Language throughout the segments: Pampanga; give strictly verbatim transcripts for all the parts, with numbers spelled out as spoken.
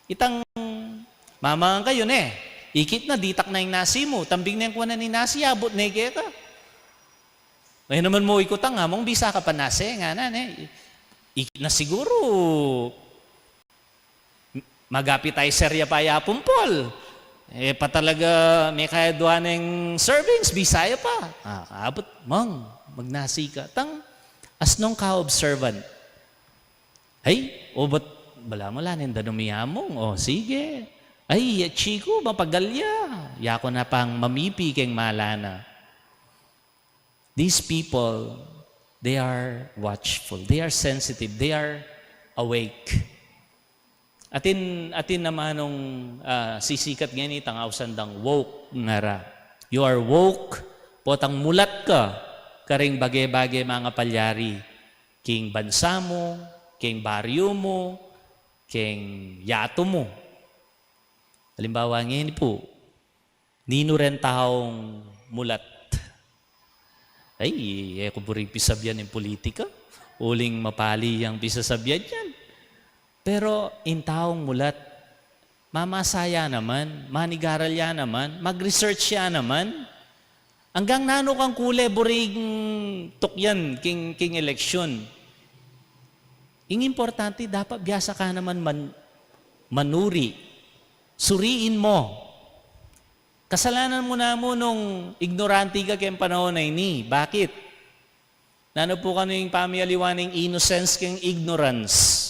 Itang mamangan kayu ne, ikit na, ditak na ing nasi mu, tambing neng kuanan ing nasi, abut ne keka. Ngayon naman mu ikutang, among bisa ka pa nasi, ngana ne. Ikit na siguru, mag-appetizer ya pa ya pumpol. E pa talaga, mekayadwa neng servings, bisa ya pa. Ah, abut, Mang, magnasi ka. Tang, asnong ka-observant? Ay, o, ba't bala mu la neng danum i among? O, sige. Ay, ya chiku, mapagal ya. Yaku na pang mamipi keng malana. These people, they are watchful, they are sensitive, they are awake. Atin, atin naman nung, ah, sisikat ngeni, tang ausan dang woke ngara. You are woke, potang mulat ka karing bage-bage mangapalyari king bansa mu, king baryu mu, king yatu mu. Alimbawa ngeni pu, ninu ren taung mulat? Ay, e ku buri pisabyan ing politika. Uling mapali yang pisasabyan yan. Pero ing taung mulat, mamasa ya naman, manigaral ya naman, mag-research ya naman. Anggang nanu kang kule buring tukyan king, king eleksyon? Ing importante, dapat biasa ka naman man-, manuri. Suriin mu. Kasalanan mu namu nung ignoranti ka keng panaun a ini. Bakit? Nanu pu kanu ing pamialiwan ning innocence keng ignorance?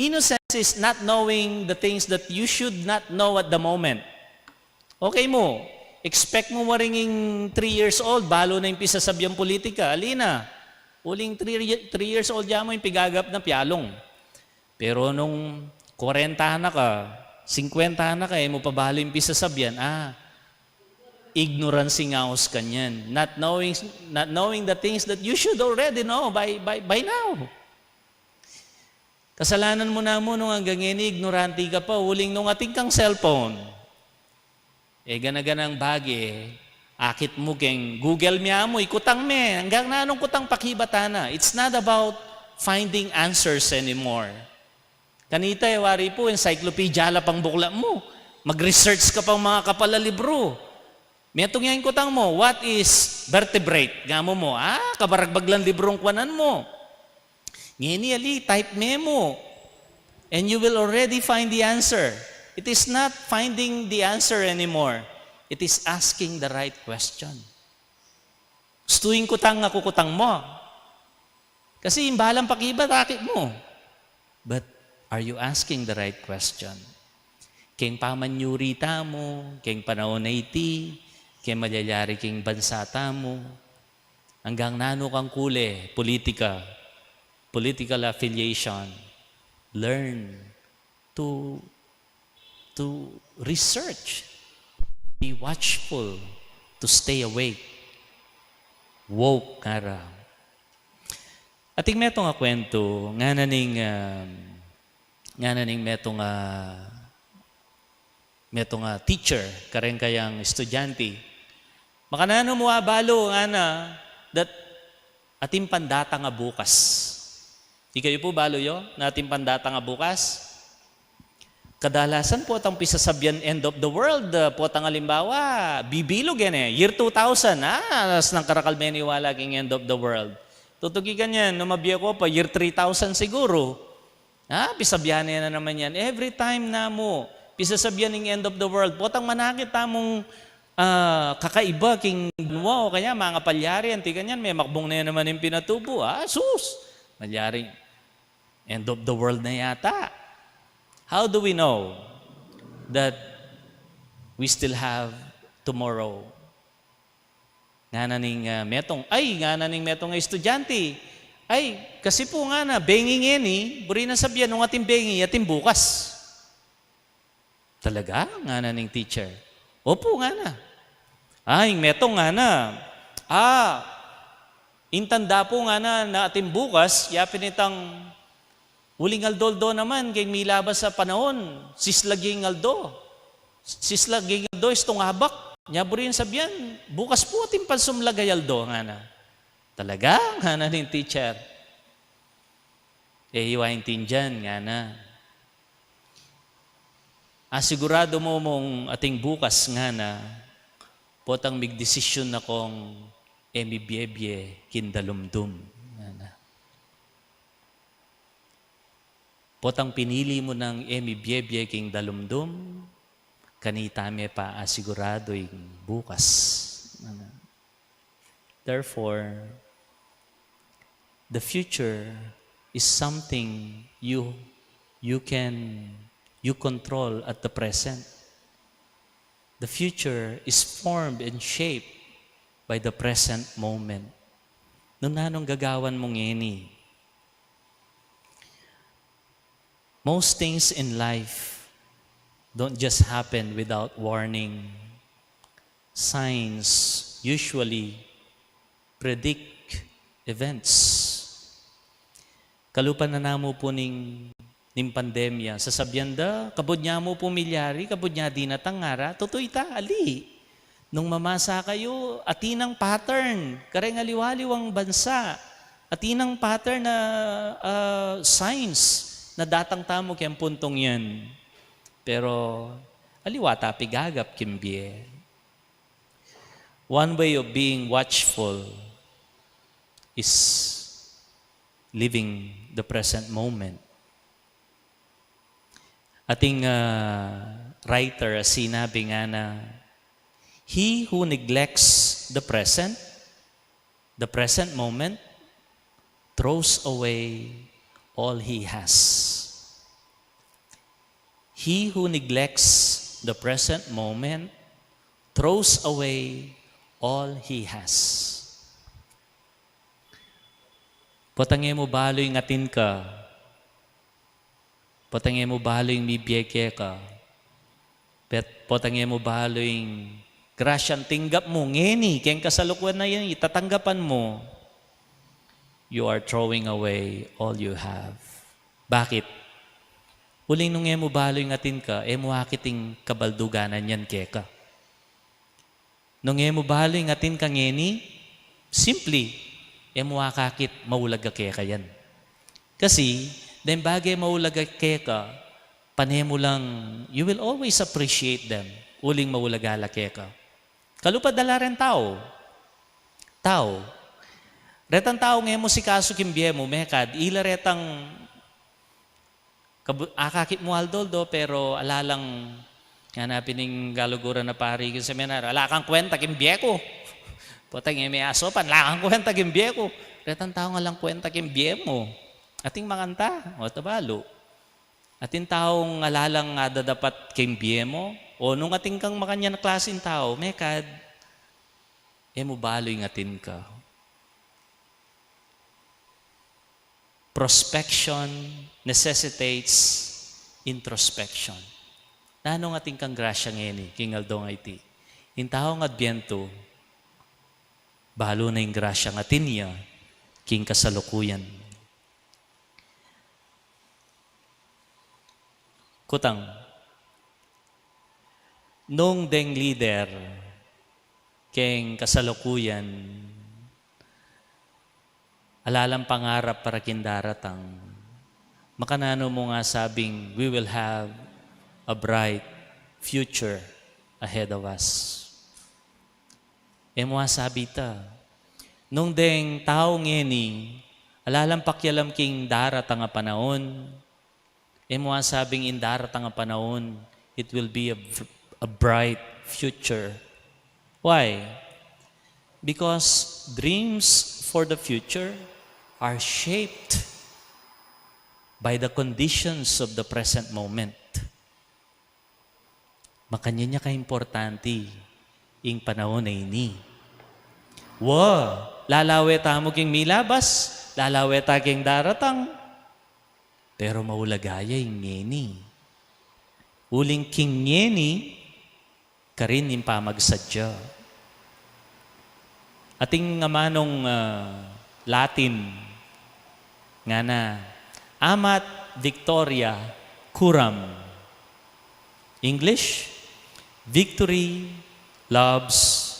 Innocence is not knowing the things that you should not know at the moment. Okay mu, expect mu waring ing three years old, balu na ing pisasabian politika. Ali na, uling three, ye-, three years old ya mu, ing pigagap na pialung. Pero nung kwarenta na ka, singkwenta na ka, e mu pa balu ing pisasabian, ah, ignorance ing aus kanyan. Not knowing, not knowing the things that you should already know by, by, by now. Kasalanan mu namu nung anggang ngeni ignoranti ka pa, uling nung atin kang cellphone. E gana-ganang bage, akit mu keng Google me mu, ikutang me, anggang nanung kutang pakibatan na. It's not about finding answers anymore. Kanita e wari pu, encyclopedia la pang buklat mu. Mag-research ka pang mga kapal a libru. Metung ya ing kutang mu, what is vertebrate? Ngamu mu, ah, kabaragbag lang librung kuanan mu. Ngeni ali, type me mu. And you will already find the answer. It is not finding the answer anymore. It is asking the right question. Gustu ing kutang a kukutang mu. Kasi ing balang pakibat akit mu. But are you asking the right question? Keng pamanyuri tamu, keng panaun a iti, keng malyayari keng bansa tamu, anggang nanu kang kule, politika, political affiliation, learn to, to research, be watchful, to stay awake. Woke, ngara. Atin metung a kuwentu, ngana ning, ah, ngana ning metung a, metung a teacher, kareng kayang estudyante. Makananu mu abalu, ngana, that atin pang datang a bukas. Ikayu pu balu yu, na atin pang datang a bukas? Kadalasan potang pisasabian end of the world, ah, potang alimbawa, bibilug yan e, year two thousand, ah, asnang karakal meniwala king end of the world. Tutuki kanyan, nung mabie ku pa, year three thousand siguru. Ah, pisabian ne na naman yan. Every time namu, pisasabian ing end of the world. Potang manakit tamung, ah, kakaiba king banua o kaya mangapalyari, anti kanyan, memakbung ne naman ing pinatubu. Ah, sus! Malyari, end of the world na yata. How do we know that we still have tomorrow? Ngana ning, ah, metung, ay, ngana ning metung a estudyante. Ay, kasi pu ngana, bengi ngeni, buri nang sabian nung atin bengi, atin bukas. Talaga? Ngana ning teacher. Opu, ngana. Ah, ing metung ngana. Ah, ing tanda pu ngana na atin bukas, ya pin itang uling aldo-aldo naman, keng milabas a panaun, sislag ya ing aldo. Sislag ya ing aldo, istung abak. Nya buri nang sabian, bukas pu atin pang sumlag a aldo, ngana. Talaga? Ngana ning teacher. E yu aintindian, ngana. Asiguradu mu mung ating bukas ngana, potang migdesisyon na kung e mi bie-bie king dalumdum. Ngana. Potang pinili mu nang e mi bie-bie king dalumdum, kanita me pa asiguradu ing bukas. Ngana. Therefore, the future is something you, you can, you control at the present. The future is formed and shaped by the present moment. Nung nanung gagawan mu ngeni, most things in life don't just happen without warning. Signs usually predict events. Kalupa na namu pu ning, ning pandemya, sasabian da, kabud nya mu pu milyari, kabud nya dinatang, ngara, tutu ita, ali. Nung mamasa kayu, atin nang pattern, kareng aliwa-aliwang bansa, atin nang pattern na, ah, signs na datang tamu keng puntong yan. Pero aliwa ta pigagap king bie. One way of being watchful is living the present moment. Ating, ah, writer a sinabi ngana, "He who neglects the present, the present moment, throws away all he has." He who neglects the present moment throws away all he has. Potang e mu balu ing atin ka, potang e mu balu ing mibie keka, pet-, potang e mu balu ing grasyang tinggap mu ngeni, keng kasalukuyan na yan, itatanggapan mu, you are throwing away all you have. Bakit? Uling nung e mu balu ing atin ka, e mu akit ing kabalduganan yan keka. Nung e mu balu ing atin ka ngeni, simply, e mu akakit maulaga keka yan. Kasi, deng bage maulaga keka, pane mu lang, you will always appreciate them. Uling maulaga la keka. Kalupa da la reng tau. Tau. Retang tau nung e mu sikasu king bie mu, mekad, ila retang kabu-, akakit mu aldo-aldo, pero ala lang, ngana pin ning kaluguran a pari king seminar, "Ala kang kwenta king bie ku." Potang e me asaupan, "Ala kang kwenta king bie ku." Retang taung alang kwenta king bie mu. Ating makanta, o tabalu. Ating taung ala lang adadapat king bie mu, o nung atin kang makanyan a klasing tau, mekad, e mu balu ing atin ka. Prospection necessitates introspection. Nanung atin kang grasya ngeni, king aldo a iti? Ing taung Adbyento, balu na ing grasyang atin ya, king kasalukuyan. Kutang, nung deng lider keng kasalukuyan, ala lang pangarap para king daratang, makananu mu ngasabing, "We will have a bright future ahead of us"? E mu asabi ita. Nung deng tau ngeni, ala lang pakialam king daratang a panaun, e mu asabing ing daratang a panaun, it will be a, a bright future. Why? Because dreams for the future are shaped by the conditions of the present moment. Makanyan ya kaimportante ing panaun a ini. Wa, lalawe tamu king milabas, lalawe ta king daratang, pero maulaga ya ing ngeni. Uling king ngeni, karin ing pamagsadya. Ating amanung, ah, Latin, ngana, "Amat victoria curam." English, "Victory loves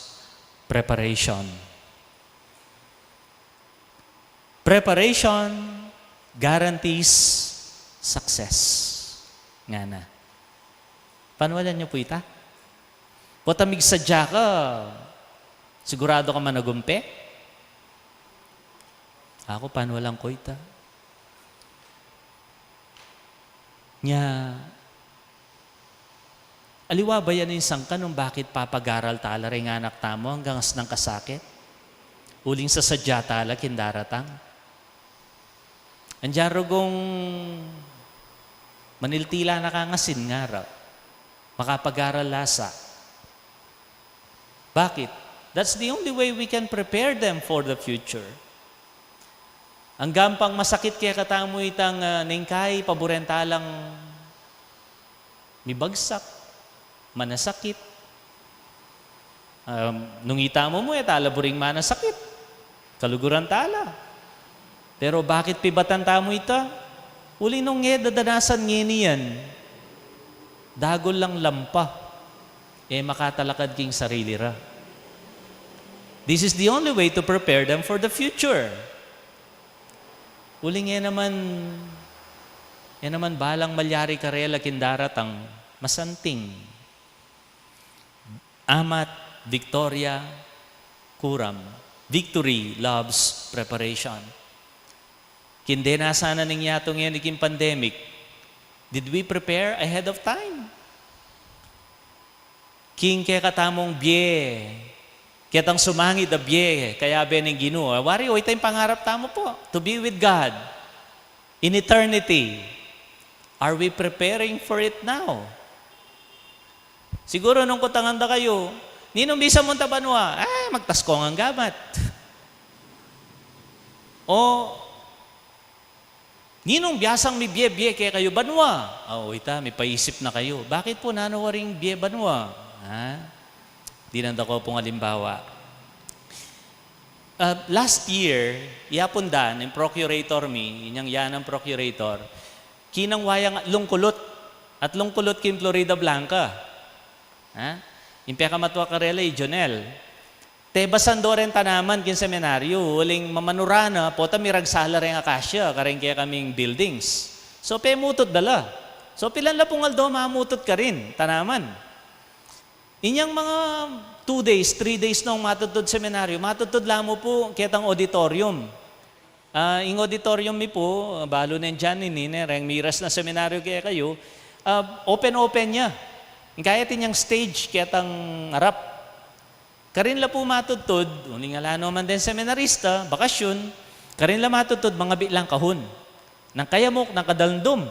preparation." Preparation guarantees success. Ngana. Panwalan yu pu ita? Potang migsadya ka, sigurado ka managumpe? Aku, panwalan ku ita. Nya, aliwa ba yan ing sangkan nung bakit papagaral tala reng anak tamu anggang asnang kasakit? Uling sasadya tala king daratang. Andiyan rugung maniltila na kang asin, ngara. Makapagaral la sa. Bakit? That's the only way we can prepare them for the future. Anggang pang masakit kekatamu itang, ah, neng kai, paburen talang mibagsak, manasakit. Um, nung ita mu mu, e tala buring manasakit. Kaluguran tala. Pero bakit pibatan tamu ita? Uli nung e dadanasan ngeni yan, dagul lang lampa, e makatalakad king sarili ra. This is the only way to prepare them for the future. Uling e naman, e naman balang malyari karela king daratang, masanting. Amat Victoria Curam, Victory loves preparation. King denasan na ning yatu ngeni king pandemic, did we prepare ahead of time? King kekatamung bie, ketang sumangid a bie kayabe ning Ginu. Wari, o, ita ing pangarap tamu pu, to be with God in eternity. Are we preparing for it now? Siguru nung kutangan da kayu, "Ninung bisa munta banua?" "Ah, magtas ku ngan gamat." O, "Ninung biasang mibie-bie kekayu banua?" "Ah, o, ita, mipaisip na kayu." Bakit pu, nanu waring bie banua? Ha? Dinan da ku pung alimbawa. Ah, last year, yapun da ning procurator mi, inyang yanang procurator, kinang wa yang atlung kulut, atlung kulut king Florida Blanca. Ha? Ing pekamatua karela i Jonel. Tebasan do reng tanaman king seminaryo, uling mamanura na, pota miragsa la reng akasia kareng kekaming buildings. So, pemutud da la. So, pilan la pung aldo mamutut karin tanaman. Inyang mga two days, three days nong matudtud seminaryo, matudtud la mu pu ketang auditorium. Ah, ing auditorium mi pu, balu neng John ini, ne, reng miras na seminaryo kekayu, ah, open-open ya. Ing kaya atin yang stage ketang arap. Karin la pu matudtud, uling ala no man deng seminarista, bakasyun, karin la matudtud, mangabi lang kahun. Nang kayamuk, nang kadalndum.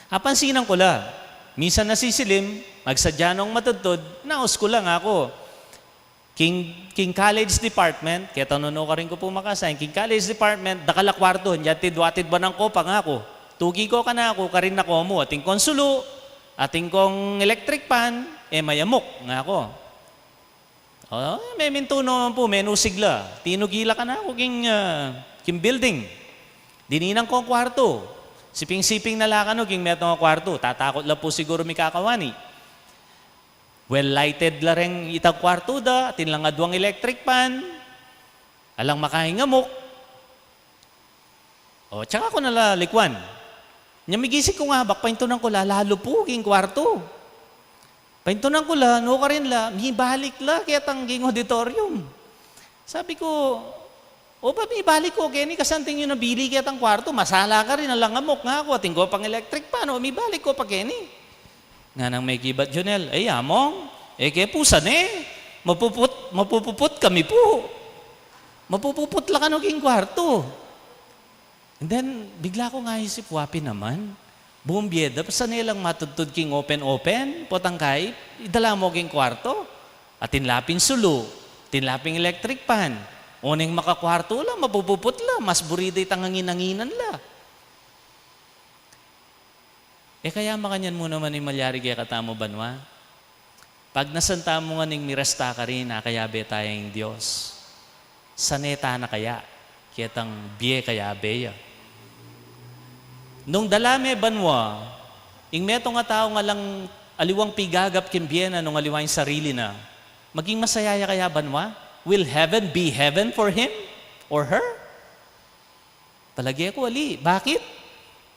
Apansinan ku la, minsan nasisilim, magsadya nong matudtud, naus ku la, ngaku. King, king college department, ketang nung nukarin ku pu makasign, king college department, dakal a kuartu, niyatid, watid banan kopa, ngaku. Tuki ko kanaku, karin na ko mu, atin kong sulu, atin kong electric fan, e mayamuk, ngaku. O, memintu no man pu, menusig la. Tinuki la kanaku king, ah, king building. Dininan kong kuartu. Siping-siping na la kanu king metung a kuartu. Tatakut la pu siguru mikakawani. Well lighted la reng itang kuartu da, atin lang aduang electric fan, alang makaingamuk. O, tsaka ku na la likwan. Nya migising kung abak, paintunan ku la, lalu pu king kuartu. Paintunan ku la, nukarin la, mibalik la ketang king auditorium. Sabi ku, "O ba, mibalik ko keni, kasanting yu nabili ketang kuartu, masala karin, alang amuk," ngaku, "atin ko pang electric fan, o, mibalik ko pa keni." Nganang mekibat Jonel, "Ay, Among, e ke pu sane, mapuput, mapupuput kami pu. Mapupuput la kanu king kuartu." And then, bigla kung aisip, wa pin naman. Bung bie da, sane lang matudtud king open-open, potang kai, idala mu king kuartu. Atin la ping sulu, atin la ping electric fan. Oneng makakuartu la, mapupuput la, mas buri da itang angin-anginan la. E kaya makanyan mu naman ing malyari kekatamu banua? Pagnasan tamu ngan ing mirasta karin, akayabe taya ing Dios. Sane ta na kaya ketang bie kayabe ya? Nung dala me banua ing metung a tau, alang aliwang pigagap king bie na, nung aliwa ing sarili na, maging masaya ya kaya banua? Will heaven be heaven for him or her? Palage ku ali. Bakit?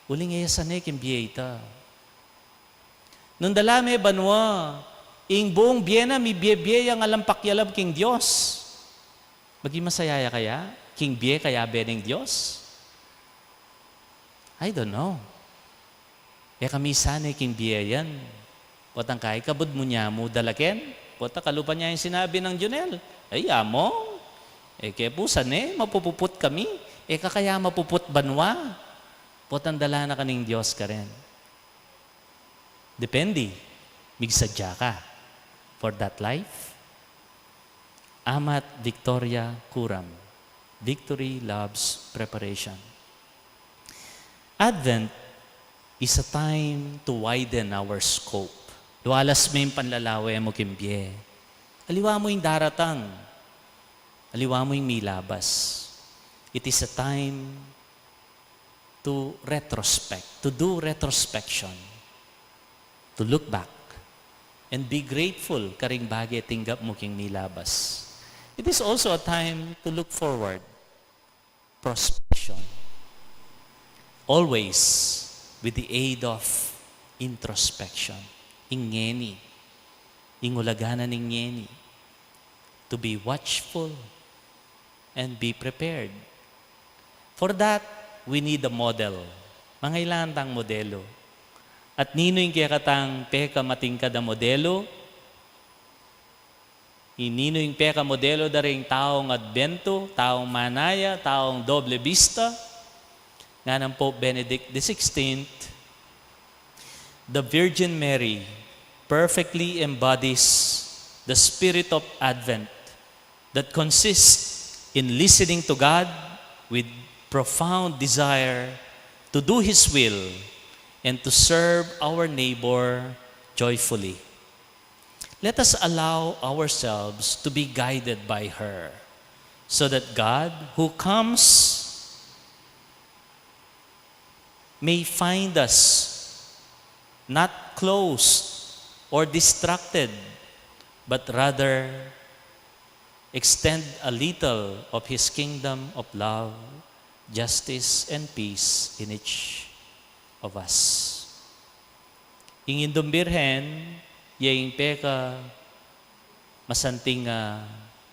Uling e ya sane king bie ita. Nung dala me banua, ing buung bie na, mibie-bie yang alang pakialam king Dios. Maging masaya ya kaya king bie kayabe ning Dios? I don't know. E kami sana king bie yan. Potang kai kabud mu nya mu dalaken. Pota kalupa nya ing sinabi nang Junel. Ay, among. E ke pu sana, mapupuput kami. E ka kaya mapuput banua. Potang dala na ka ning Dios karin. Depende, migsadya ka for that life. Amat Victoria Kuram, Victory Loves Preparation. Advent is a time to widen our scope. Lualas me ing panlalawe mu king bie. Aliwa mu ing daratang. Aliwa mu ing milabas. It is a time to retrospect, to do retrospection, to look back, and be grateful karing bage tinggap mu king milabas. It is also a time to look forward, prospection. Always with the aid of introspection. Ing ngeni, ing ulaga na ning ngeni. To be watchful and be prepared. For that, we need a model. Mangailangan tang modelo. At ninu ing kekatang pekamatingkad a modelo? Ninu ing pekamodelo da ring taung Adbento, taung manaya, taung doble bista? Ngana nang Pope Benedict the sixteenth, "The Virgin Mary perfectly embodies the spirit of Advent that consists in listening to God with profound desire to do His will and to serve our neighbor joyfully." Let us allow ourselves to be guided by her, so that God, who comes, may find us not closed or distracted, but rather extend a little of His kingdom of love, justice, and peace in each of us. Ing Indung Birhen, ya ing pekamasanting, ah,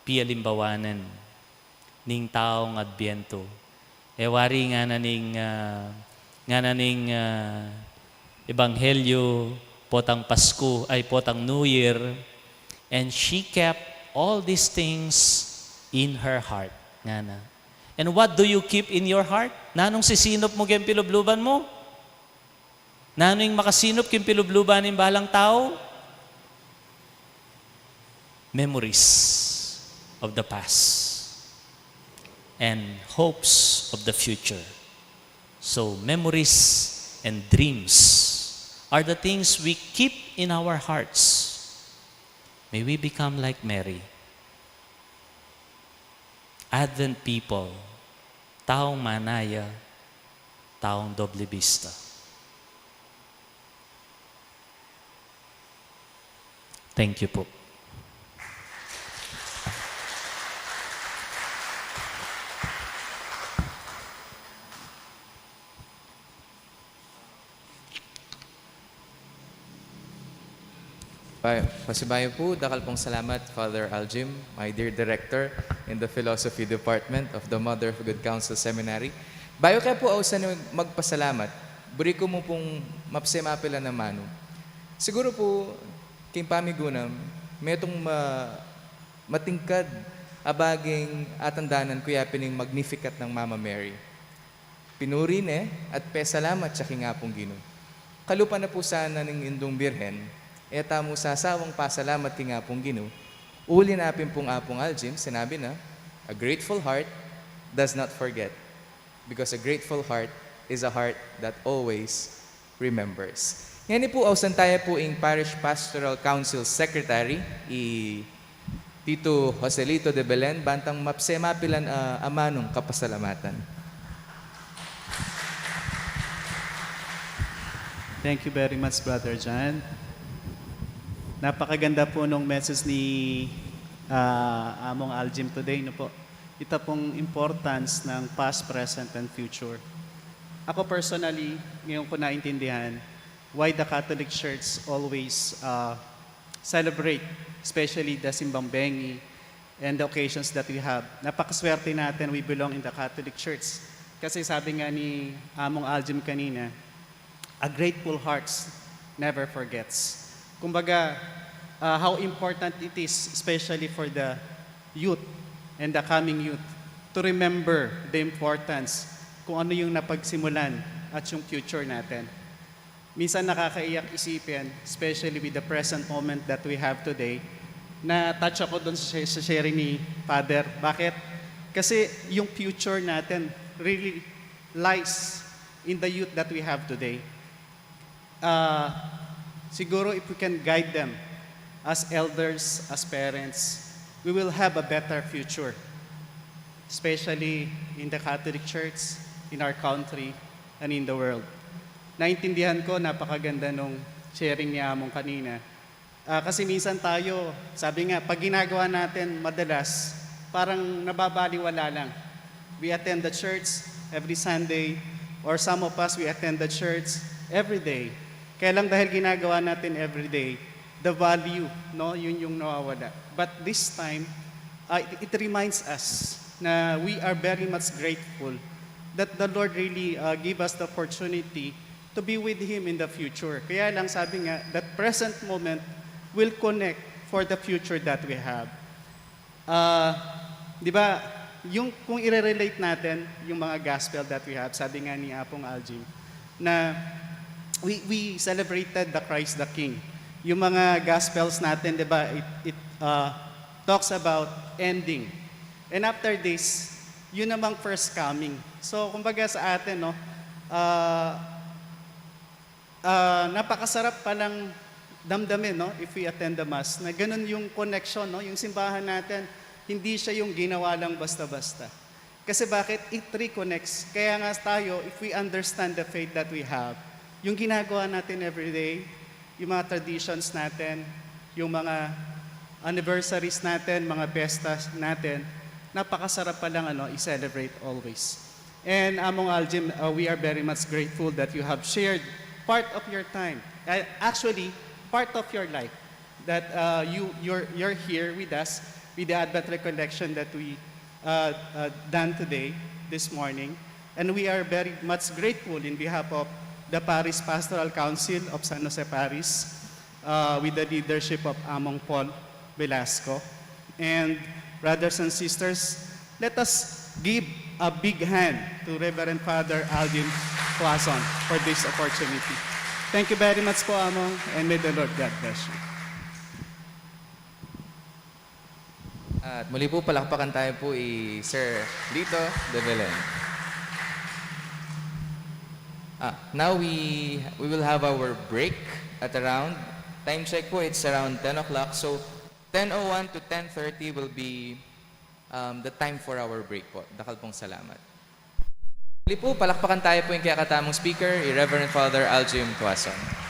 pialimbawanan ning taung Adbientu. E wari ngana ning, ah, ngana ning, ah, Ebanghelyo, potang Pasku, ay, potang New Year, and she kept all these things in her heart. Ngana. And what do you keep in your heart? Nanung sisinup mu king pilubluban mu? Nanu ing makasinup king pilubluban ning balang tau? Memories of the past and hopes of the future. So, memories and dreams are the things we keep in our hearts. May we become like Mary. Advent people, taung manaya, taung doble bista. Thank you po. Pasibayu pu, dakal pung salamat, Father Aljim, my dear director in the Philosophy Department of the Mother of Good Counsel Seminary. Bayu ke pu ausan magpasalamat, buri ku mu pung mapse mapilan a manu. Siguru pu, king pamigunam, metung ma-, matingkad a baging atandanan ku ya pin ing Magnificat nang Mama Mary. Pinuri ne at pesalamat ya king Apung Ginu. Kalupa na pu sana ning Indung Birhen, e tamu sasawang pasalamat king Apung Ginu, uli na pin pung Apung Aljim, sinabi na, "A grateful heart does not forget, because a grateful heart is a heart that always remembers." Ngeni pu, ausan taya pu ing Parish Pastoral Council Secretary, i Tito Joselito de Belen, bantang mapse mapilan a, a manung kapasalamatan. Thank you very much, Brother John. Napakaganda po nung message ni, ah, Among Aljim today, no po? Ito pong importance ng past, present, and future. Ako personally, ngayon ko naintindihan, why the Catholic Church always uh, celebrate, especially the Simbang Bengi and the occasions that we have. Napakaswerte natin, we belong in the Catholic Church. Kasi sabi nga ni Among Aljim kanina, a grateful heart never forgets. Kumbaga, uh, how important it is, especially for the youth and the coming youth, to remember the importance kung ano yung napagsimulan at yung future natin. Minsan nakakaiyak isipin, especially with the present moment that we have today, na touch ako dun sa, sa sharing ni Father. Bakit? Kasi yung future natin really lies in the youth that we have today. Uh, siguro if we can guide them as elders, as parents, we will have a better future, especially in the Catholic Church, in our country, and in the world. Naintindihan ko, napakaganda nung sharing ni Among kanina. Ah, kasi minsan tayo, sabi nga, pag ginagawa natin madalas, parang nababaliwala lang. We attend the church every Sunday, or some of us, we attend the church every day. Kaya lang dahil ginagawa natin every day, the value, no, yun yung nawawala. But this time, uh, it, it reminds us na we are very much grateful that the Lord really uh, give us the opportunity to be with Him in the future. Kaya lang sabi nga, that present moment will connect for the future that we have. Ah, di ba, yung kung i-relate natin yung mga gospel that we have, sabi nga ni Apong Aljim, na we, we celebrated the Christ the King. Yung mga gospels natin, di ba, it, it uh, talks about ending. And after this, yun namang first coming. So, kumbaga sa atin, no, uh, uh, napakasarap palang damdamin, no, if we attend the Mass, na ganun yung connection, no, yung simbahan natin, hindi siya yung ginawa lang basta-basta. Kasi bakit? It reconnects. Kaya nga tayo, if we understand the faith that we have, yung ginagawa natin everyday, yung mga traditions natin, yung mga anniversaries natin, mga piyesta natin, napakasarap palang ano, i-celebrate always. And Among Aljim, uh, we are very much grateful that you have shared part of your time, uh, actually, part of your life, that uh, you, you're, you're here with us with the Advent recollection that we uh, uh, done today, this morning. And we are very much grateful in behalf of the Parish Pastoral Council of San Jose Parish, uh, with the leadership of Among Paul Velasco. And brothers and sisters, let us give a big hand to Reverend Father Alvin Tuason for this opportunity. Thank you very much po, Among, and may the Lord God bless you. At muli po, palakpakan tayo po i Sir Lito de Belen. Ah, now we, we will have our break at around, time check po, it's around ten o'clock. So, ten oh one to ten thirty will be, um, the time for our break po. Dakal pong salamat. Muli po, palakpakan tayo po yung kekatamung speaker, i Reverend Father Aljim Tuason.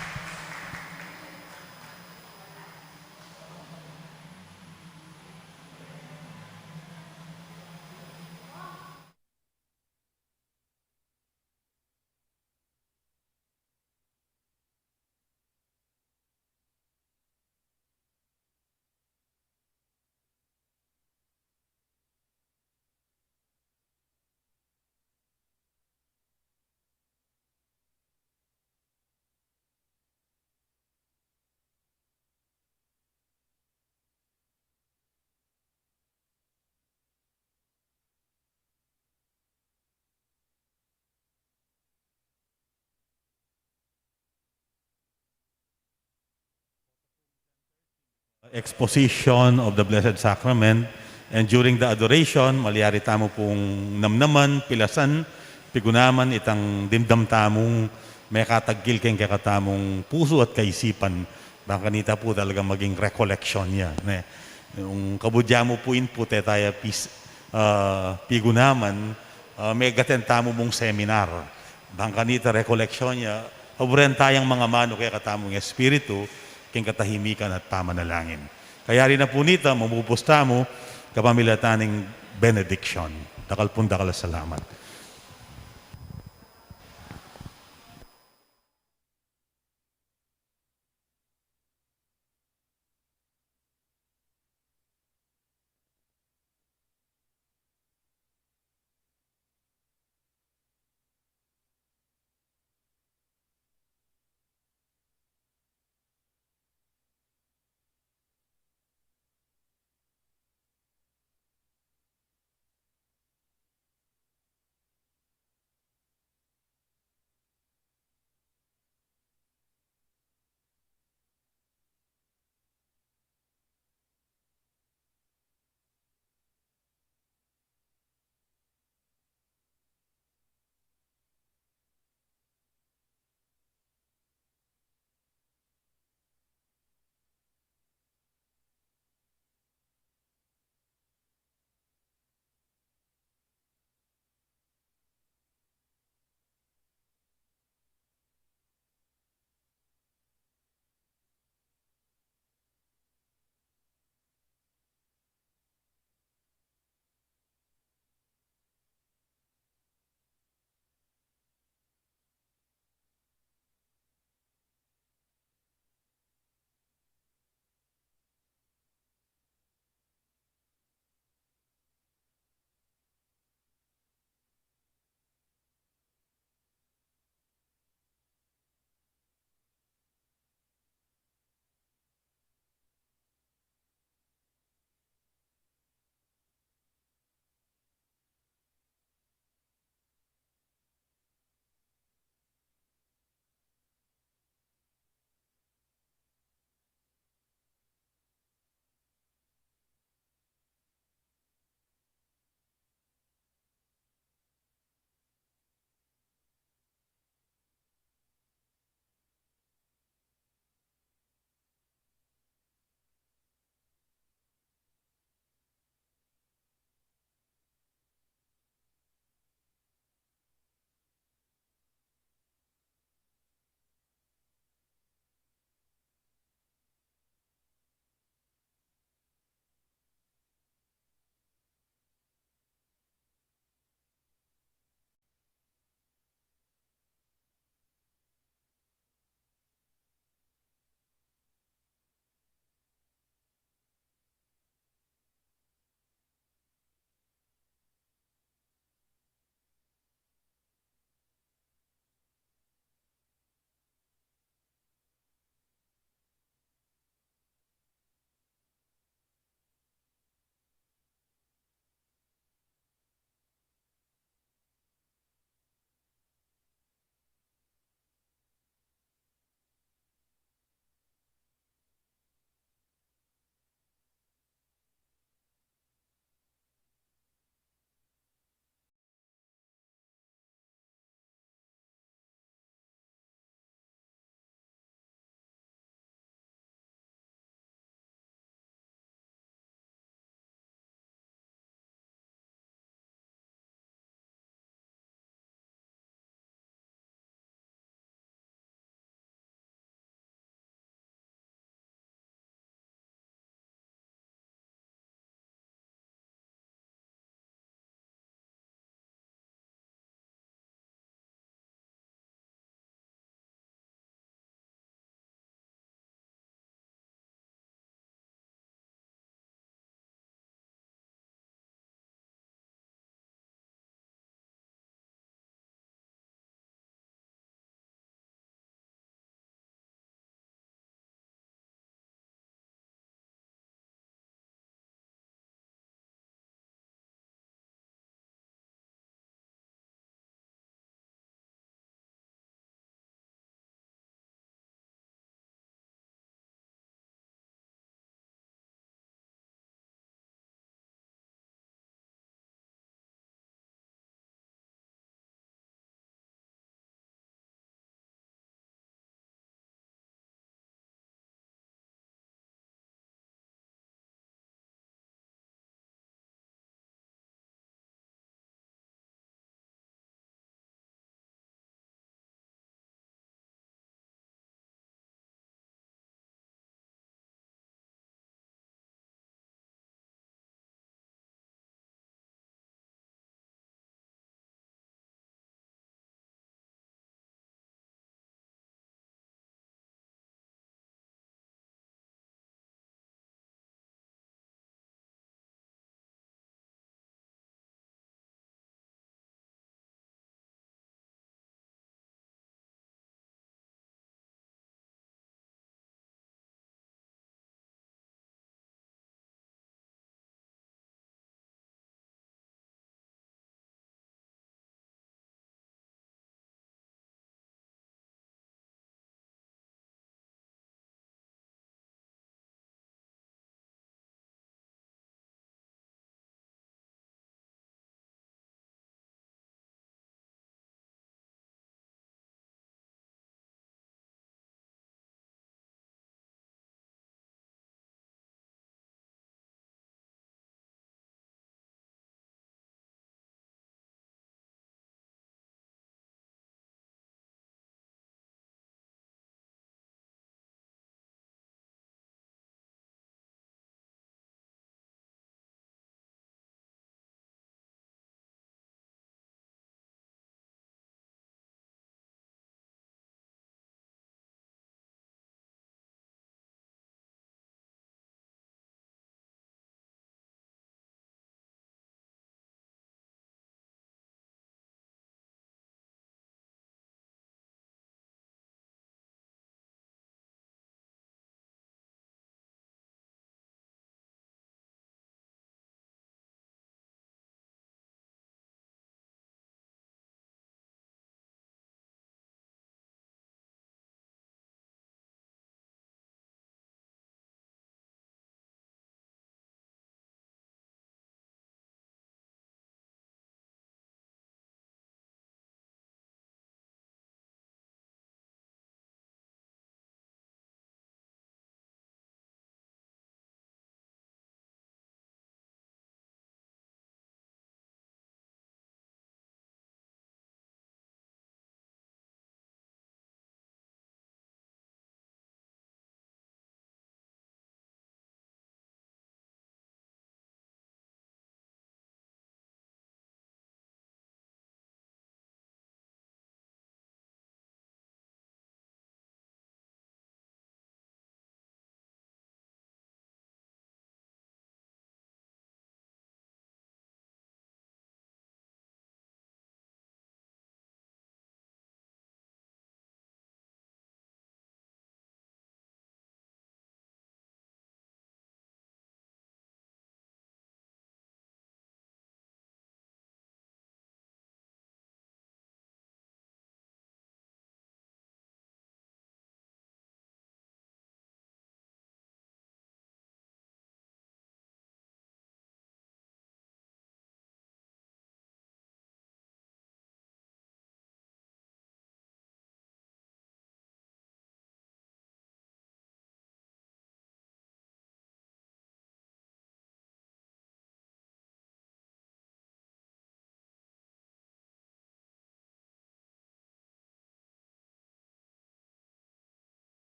Exposition of the Blessed Sacrament, and during the adoration, malyari tamu pung namnaman, pilasan, pigunaman itang dimdam tamung mekatagkil keng kekatamung pusu at kaisipan. Bang kanita pu talagang maging recollection ya, ne? Nung kabud ya mu pu in pu, e taya pis-, ah, pigunaman, ah, megaten tamu mung seminar. Bang kanita recollection ya, paburen tayang mangamanu kekatamung espiritu, keng katahimikan at pamanalangin. Kayari na pu nita, mamupus tamu kapamilatan ning benediction. Dakal pung dakal a salamat.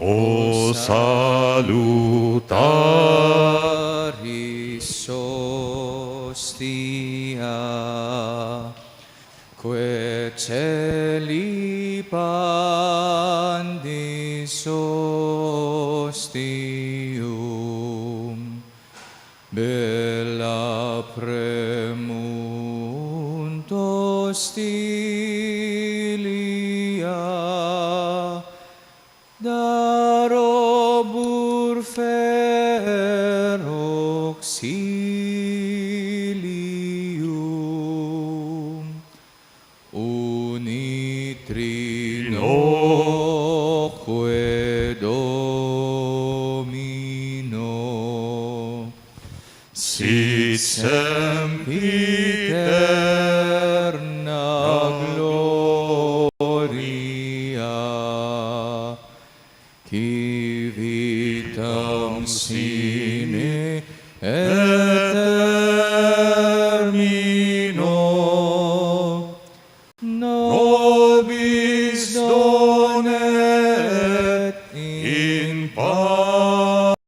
O salutaris hostia, quae celebandis hostium, bella premunt hostilia, darobur fer auxilium, unit Trinoque Domino, sit sempiterna gloria, qui vitam sine et termino nobis donet in patria.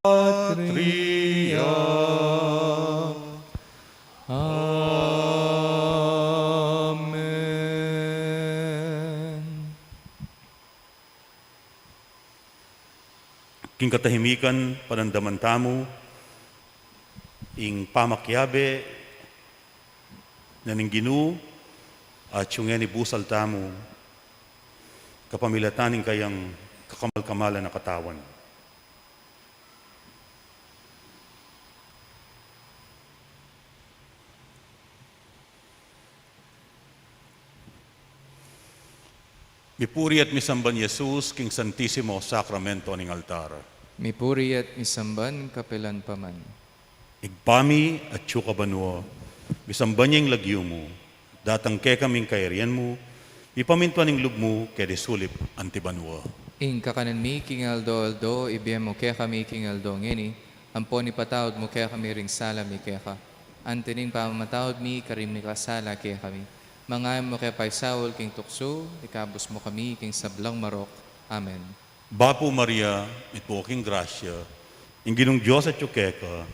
Amen. King katahimikan, panandaman tamu ing pamakiabe na ning Ginu, at yung ngeni busal tamu kapamilatan ning kayang kakamal-kamalan a katawan. Mipuri at misamban Jesus king Santisimo Sakramento ning altar. Mipuri at misamban kapilan pa man. Ibpa mi, atsu ka banua, misamban ya ing lagyu mu, datang kekami ing kayarian mu, mipamintuan ing lub mu keti sulip anti banua. Ing kakanan mi king aldo-aldo ibie mu kekami king aldo ngeni, ampon ipatawad mu kekami ring sala mi keka, anti ning pamamatawad mi karing mikasala kekami. Manga e mu ke paisaul king tuksu, ikabus mu kami king sablang marok. Amen. Bapu Maria, mitmu ka king grasya, ing Ginung Dios atyu keka,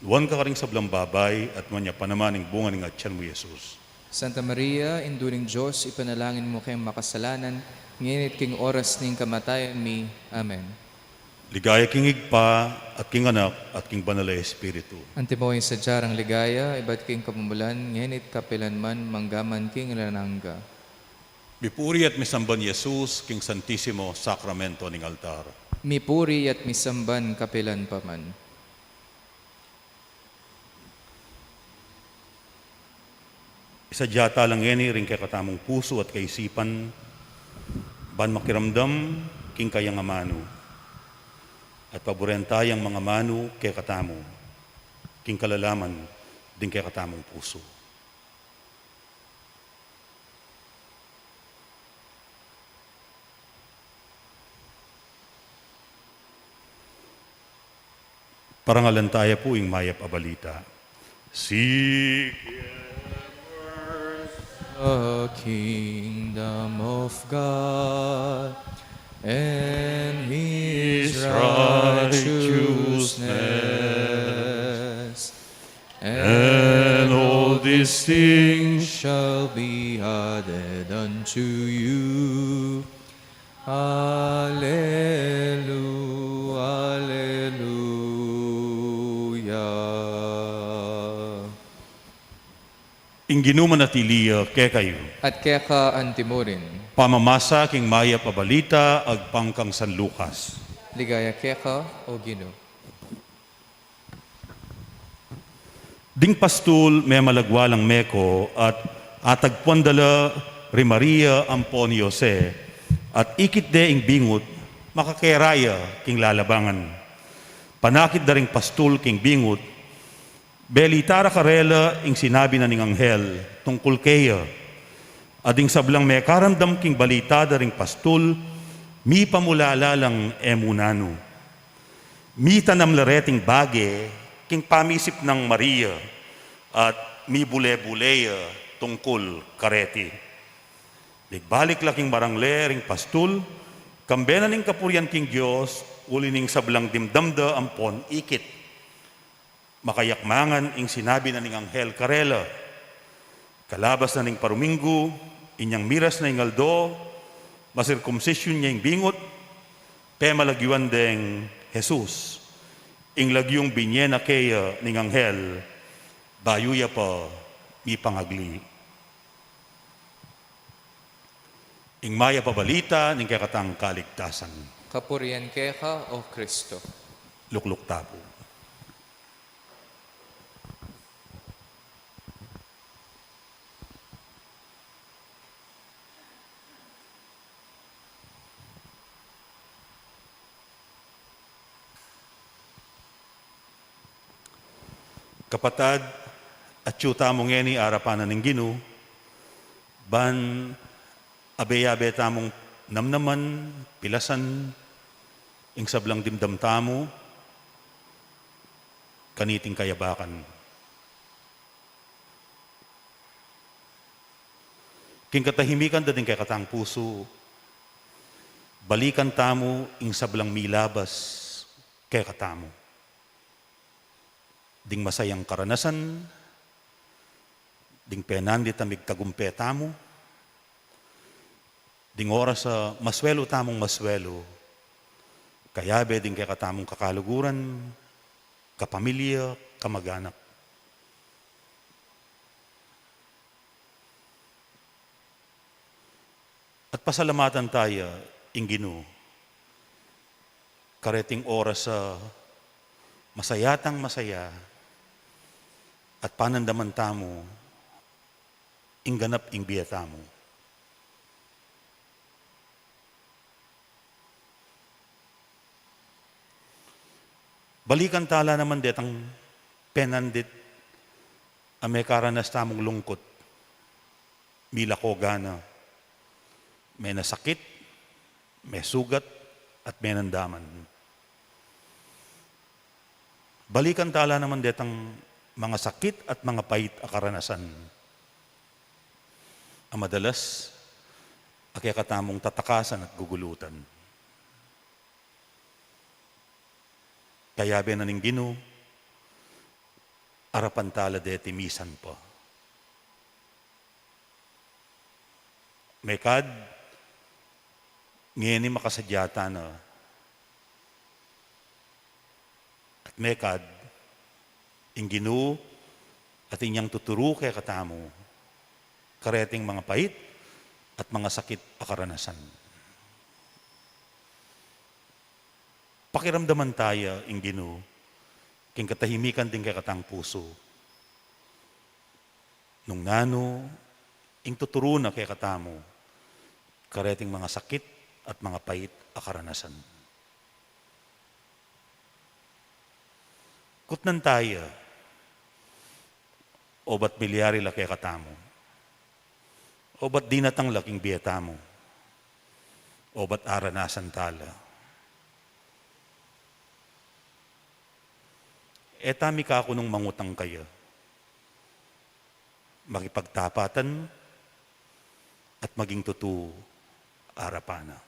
nuan ka karing sablang babai, at nuan ya pa naman ing bunga ning atian mu, Jesus. Santa Maria, Indu ning Dios, ipanalangin mu keng makasalanan, ngeni at king oras ning kamatayan mi. Amen. Ligaya king Ibpa, at king Anak, at king Banal a Espiritu. Antimo ing sadya rang ligaya, ibat king kamumulan, ngeni at kapilan man, mangga man king alang angga. Mipuri at misamban Jesus king Santisimo Sakramento ning altar. Mipuri at misamban kapilan pa man. Isadya ta la ngeni ring kekatamung pusu at kaisipan, ban makiramdam king kayang amanu, at paburen tayang mangamanu kekatamu king kalalaman ding kekatamung pusu. Parangalan taya pu ing mayap a balita. Seek ye first the kingdom of God and his righteousness, and all these things shall be added unto you. Allelu-, Alleluia. Ing Ginu manatili ya kekayu. At keka antimurin. Pamamasa king mayap a balita agpang kang San Lucas. Ligaya keka, O Ginu. Ding pastul memalagwa lang meko at atagpuan da la ri Maria ampon i Jose, at ikit de ing bingut, makakera ya king lalabangan. Panakit da ring pastul king bingut, belita ra karela ing sinabi na ning anghel tungkul keya. At ding sablang mekaramdam king balita da ring pastul, mipamulala lang e mu nanu. Mitanam la reting bage king pamisip nang Maria, at mibule-bule ya tungkul kareti. Migbalik la king marangle ring pastul, Kambe na ning kapurian king Dios, uli ning sablang dimdam da ampon ikit. Makayakmangan ing sinabi na ning anghel karela. Kalabas na ning paruminggu, inyang miras na ing aldo, masirkumsisyun ya ing bingut, pemalagyuan deng Jesus. Ing lagyung binye na keya ning anghel, bayu ya pa mipangagli. Ing mayap a balita ning kekatang kaligtasan. Kapurian keka, O Kristo. Lukluk ta pu. Kapatad, atyu tamu ngeni arapan na ning Ginu, ban abe-abe tamung namnaman, pilasan, ing sablang dimdam tamu, kaniting kayabakan. King katahimikan da ding kekatang pusu, balikan tamu ing sablang milabas kekatamu. Ding masayang karanasan, ding penandit a migtagumpe tamu, ding oras a maswelu tamung maswelu, kayabe ding kekatamung kakaluguran, kapamilya, kamaganak. At pasalamatan taya ing Ginu, kareting oras a masaya tang masaya, at panandaman tamu ing ganap ing bie tamu. Balikan tala naman detang penandit a mekaranas tamung lungkut, milako gana, menasakit, mesugat, at menandaman. Balikan tala naman detang mangasakit at mangapait a karanasan a madalas a kekatamung tatakasan at gugulutan. Kayabe na ning Ginu, arapan tala deti misan pa. Mekad, ngeni makasadya tana. At mekad, ing Ginu, atin yang tuturu kekatamu, kareting mangapait at mangasakit a karanasan. Pakiramdaman taya ing Ginu, king katahimikan ding kekatang pusu. Nung nanu, ing tuturu na kekatamu, kareting mangasakit at mangapait a karanasan. Kutnan taya, obat milyari la kekatamu, obat dinatang la king bie tamu, obat aranasan tala. E ta mikakunung mangutang kaya, makipagtapatan, at maging tutu arapan na.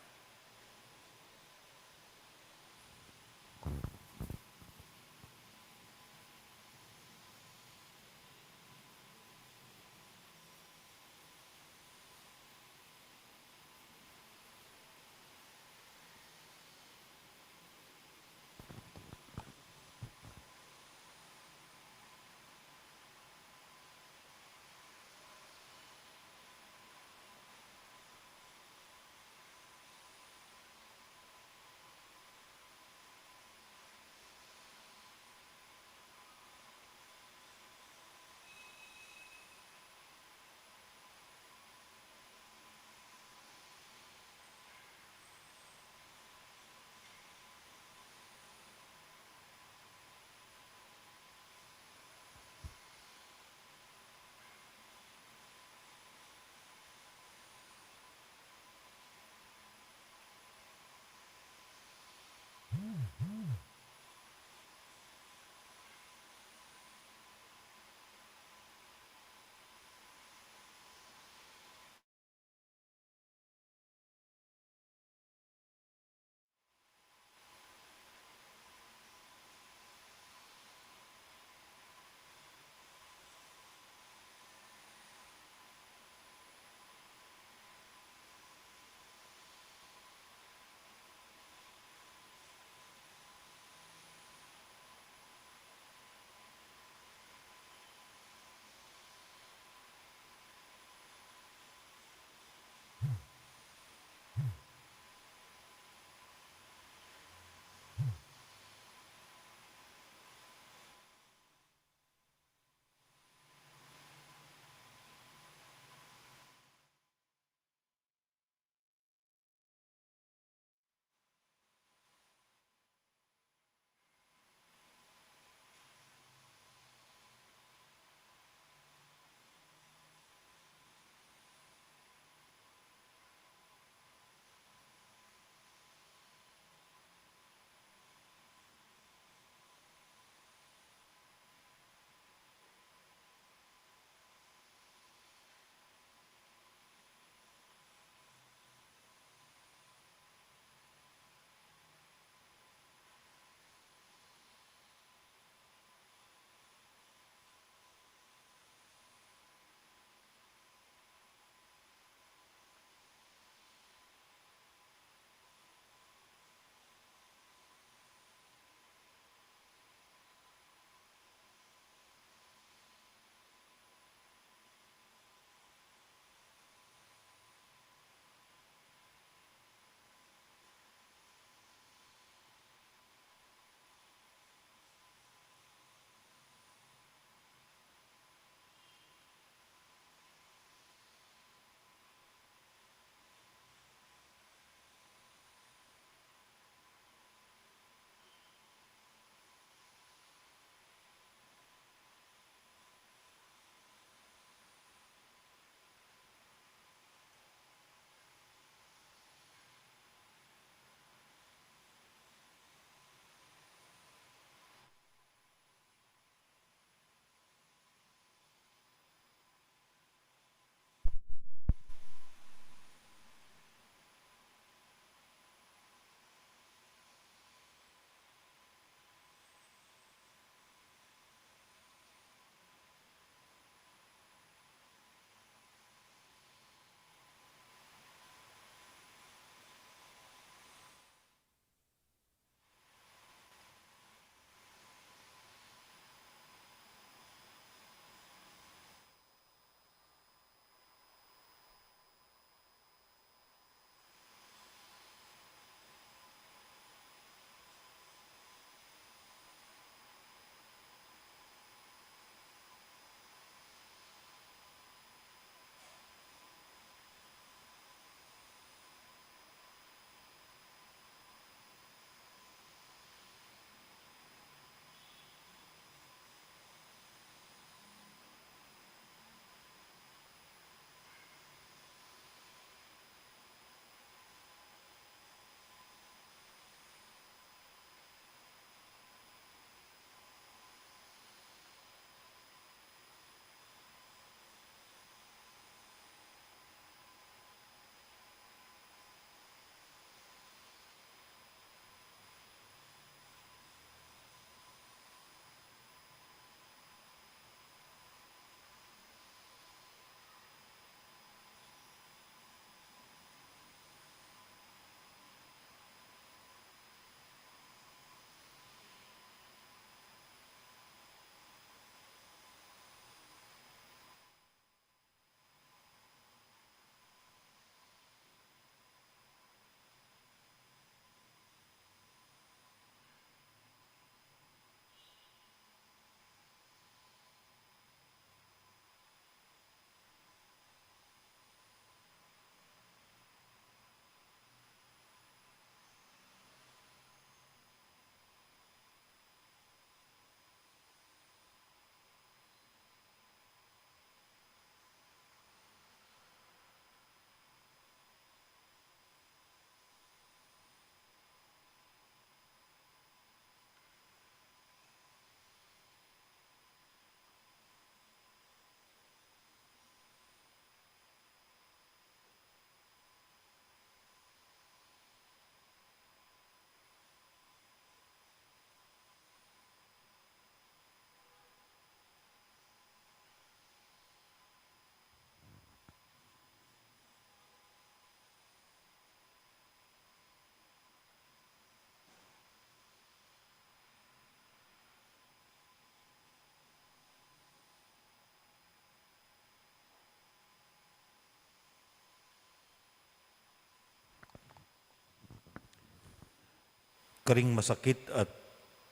Karing masakit at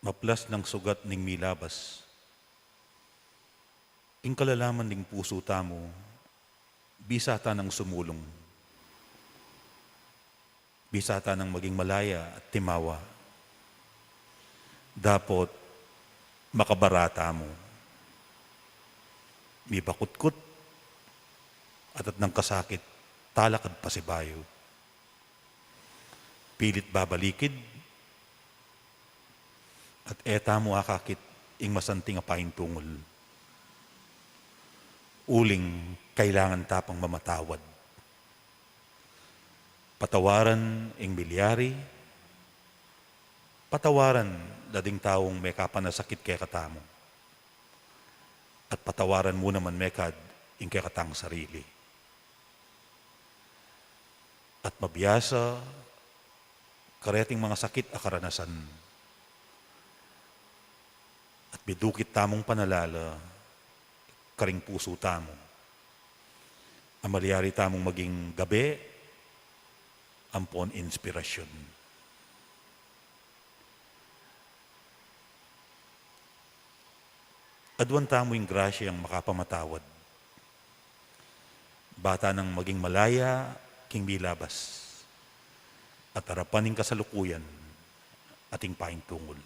maplas nang sugat ning milabas, ing kalalaman ning pusu tamu, bisa tanang sumulung, bisa tanang maging malaya at timawa. Dapot makabara tamu, mibakutkut, at at nang kasakit, talakad pasibayu. Pilit babalikid, at e tamu akakit ing masanting a paintungul. Uling kailangan ta pang mamatawad. Patawaran ing milyari, patawaran la ding taung mekapanasakit kekatamu, at patawaran mu naman mekad ing kekatang sarili. At mabiasa kareting mga sakit a karanasan, at midukit tamung panalala karing pusu tamu, a malyari tamung maging gabe ampon inspirasyun. Aduan tamu ing grasyang makapamatawad, ba tanang maging malaya king milabas, at arapan ing kasalukuyan at ing paintungul.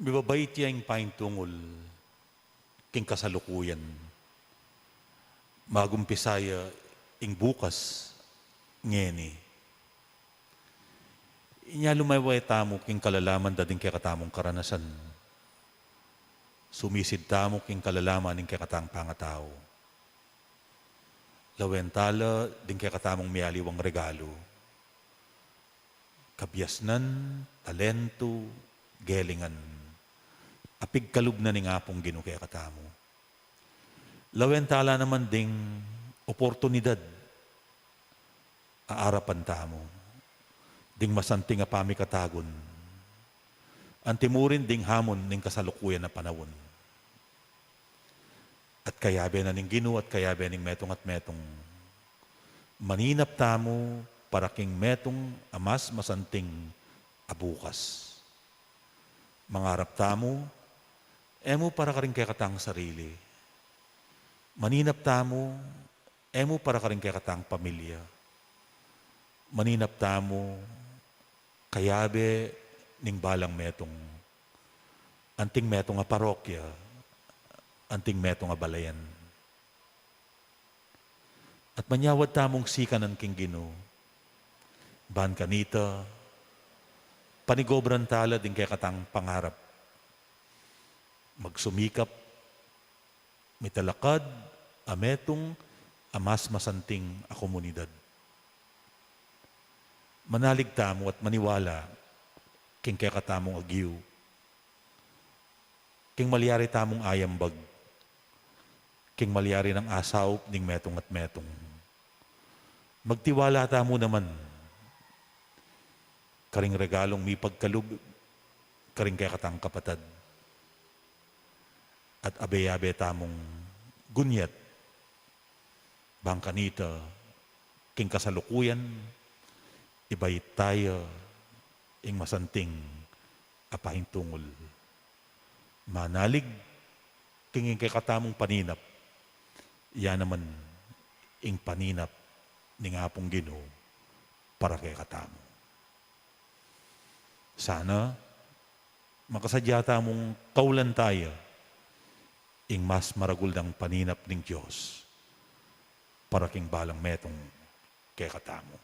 Mibabait ya ing paintungul king kasalukuyan. Mag-umpisa ya ing bukas ngeni. Inya lumawe tamu king kalalaman da ding kekatamung karanasan. Sumisid tamu king kalalaman ning kekatang pangatau. Lawen tala ding kekatamung mialiwang regalu. Kabiasnan, talentu, gelingan, a pigkalub na ning Apung Ginu kekatamu. Lawen tala naman ding oportunidad a arapan tamu, ding masanting a pamikatagun, anti mu rin ding hamon ning kasalukuyan a panaun. At kayabe na ning Ginu at kayabe ning metung at metung, maninap tamu para king metung a mas masanting a bukas. Mangarap tamu, e mu para karing kekatang sarili. Maninap tamu, e mu para karing kekatang pamilya. Maninap tamu, kayabe ning balang metung, anting metung a parokya, anting metung a balayan. At manyawad tamung sikanan king Ginu, ban kanita, panigobran tala ding kekatang pangarap. Magsumikap, mitalakad a metung a mas masanting a komunidad. Manalig tamu at maniwala king kekatamung agyu, king malyari tamung ayambag, king malyari nang asaup ning metung at metung. Magtiwala tamu naman karing regalung mipagkalub karing kekatang kapatad. At abe-abe tamung gunyat, bang kanita, king kasalukuyan, ibait taya ing masanting a paintungul. Manalig king kekatamung paninap, ya naman ing paninap ning Apung Ginu para kekatamu. Sana makasadya tamung kaulan taya ing mas maragul nang paninap ning Dios para king balang metung kekatamu.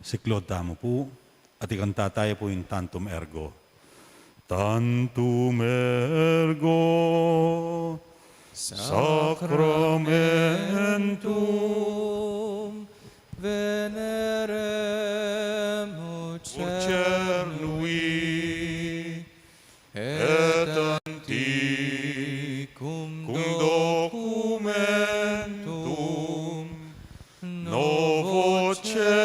Siklaud tamu pu, at ikanta taya pu ing Tantum Ergo. Tantum Ergo Sacramentum Veneremur Cernui, et antiquum documentum novo cedat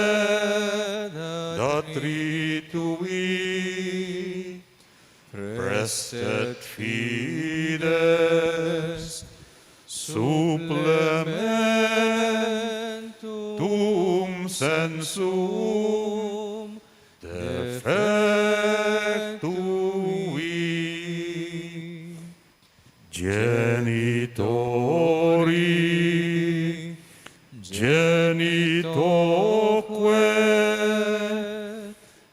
ritui, praestet fides supplementum sensum defectui. Genitori, genitoque,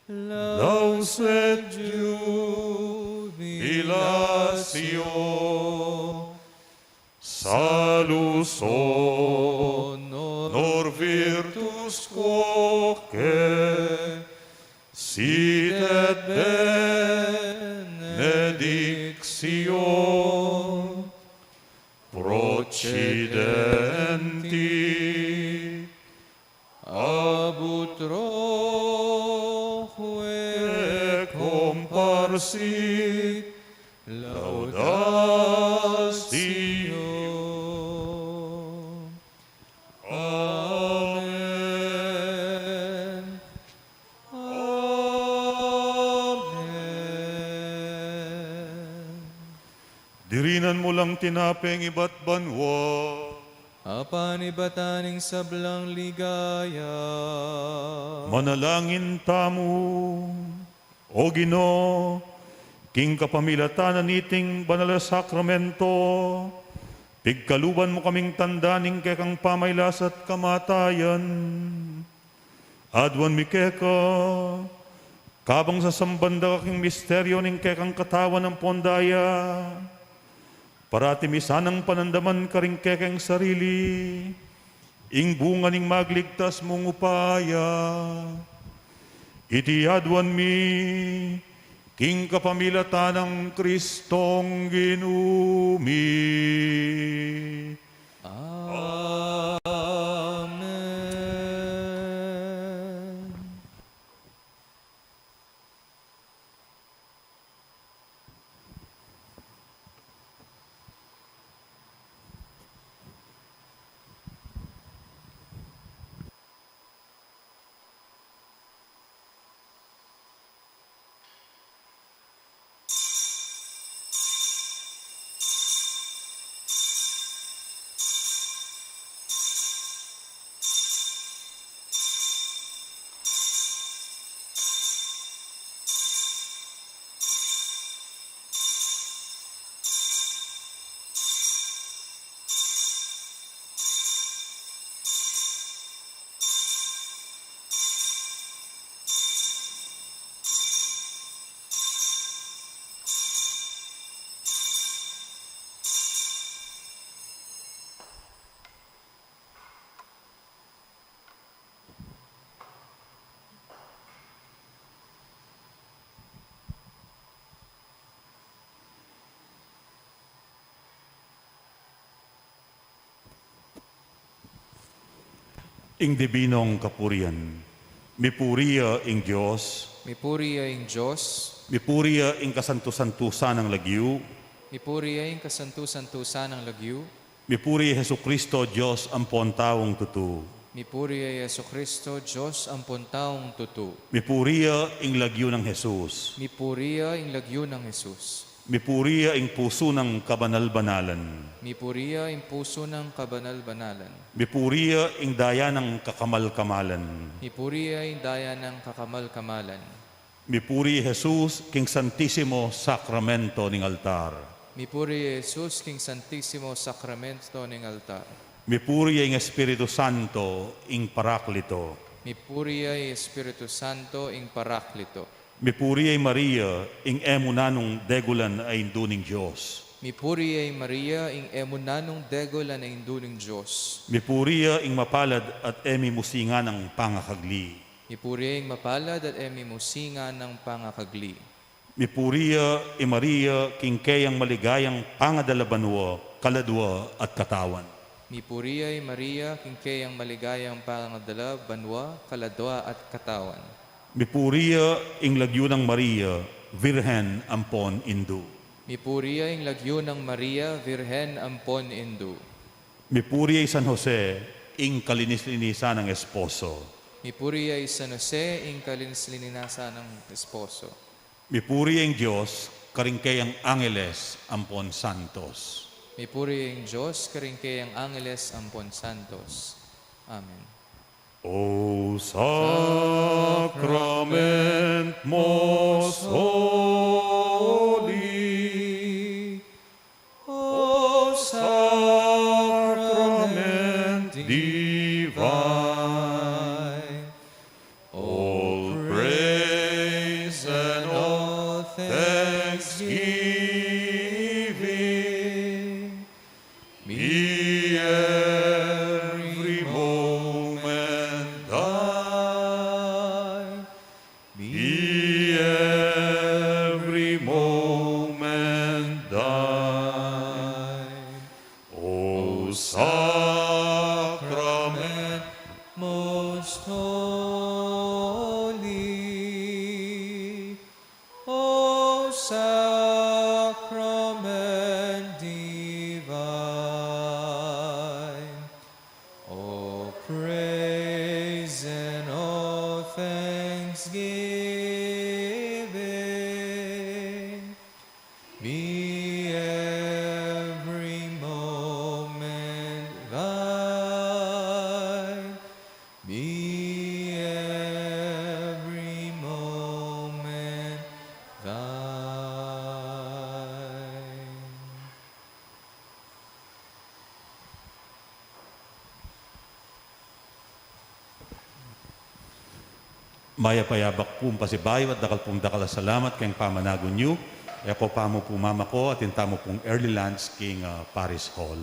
laus et jubilatio, salus honor virtus quoque, sit et benedictio procidenti ab utroque comparsit laudatio. Amen. Amen. Dirinan mu lang tinapeng ibat banua. Apan ibatan ing sablang ligaya. Manalangin tamu. O Ginu, king kapamilatan na niting banal a sakramento, pigkaluban mu kaming tanda ning kekang pamailas at kamatayan. Aduan mi keka, kabang sasamban da ka king misteryo ning kekang katawan ampon daya, parati mi sanang panandaman karing kekeng sarili ing bunga ning magligtas mung upaya. Iti aduan mi king kapamilatan nang Kristong Ginu mi. Amen. Ing dibinong kapurian. Mipuri ya ing Dios. Mipuri ya ing Dios. Mipuri ya ing kasantu-santusan nang lagyu. Mipuri ya ing kasantu-santusan nang lagyu. Mipuri ya Jesucristo, Dios ampon taung tutu. Mipuri ya Jesucristo, Dios ampon taung tutu. Mipuri ya ing lagyu nang Jesus. Mipuri ya ing lagyu nang Jesus. Mipuri ya ing pusu nang kabanal-banalan. Mipuri ya ing pusu nang kabanal-banalan. Mipuri ya ing daya nang kakamal-kamalan. Mipuri ya ing daya nang kakamal-kamalan. Mipuri ya Jesus king Santisimo Sakramento ning altar. Mipuri ya Jesus king Santisimo Sakramento ning altar. Mipuri ya ing Espiritu Santo, ing Paraklito. Mipuri ya ing Espiritu Santo, ing Paraklito. Mipuri ya i Maria, ing e mu nanung degulan a Indu ning Dios. Mipuri ya i Maria, ing e mu nanung degulan a Indu ning Dios. Mipuri ya ing mapalad at e mimusingan a pangakagli. Mipuri ya ing mapalad at e mimusingan a pangakagli. Mipuri ya i Maria, king keyang maligayang pangadala banua, kaladua at katawan. Mipuri ya i Maria, king keyang maligayang pangadala banua, kaladua at katawan. Mipuri ya ing lagyu nang Maria, Virgen ampon indu. Mipuri ya ing lagyu nang Maria, Virgen ampon indu. Mipuri ya i San Jose, ing kalinis-linisan nang esposo. Mipuri ya i San Jose, ing kalinis-linisan nang esposo. Mipuri ya ing Dios, karing keyang angeles ampon santos. Mipuri ya ing Dios, karing keyang angeles ampon santos. Amen. O sacrament most holy, O sacrament divine, all praise and all thanksgiving be every moment thine, be every moment thine. O sacrament most holy, O sacrament divine, all praise and all thanksgiving be every moment thine, be every moment thine. Mayap a yabak pung pasibayu at dakal pung dakal a salamat keng pamanagun yu. E ko pa mu pu mamako, atin tamu pung early lunch king, ah, Parish Hall.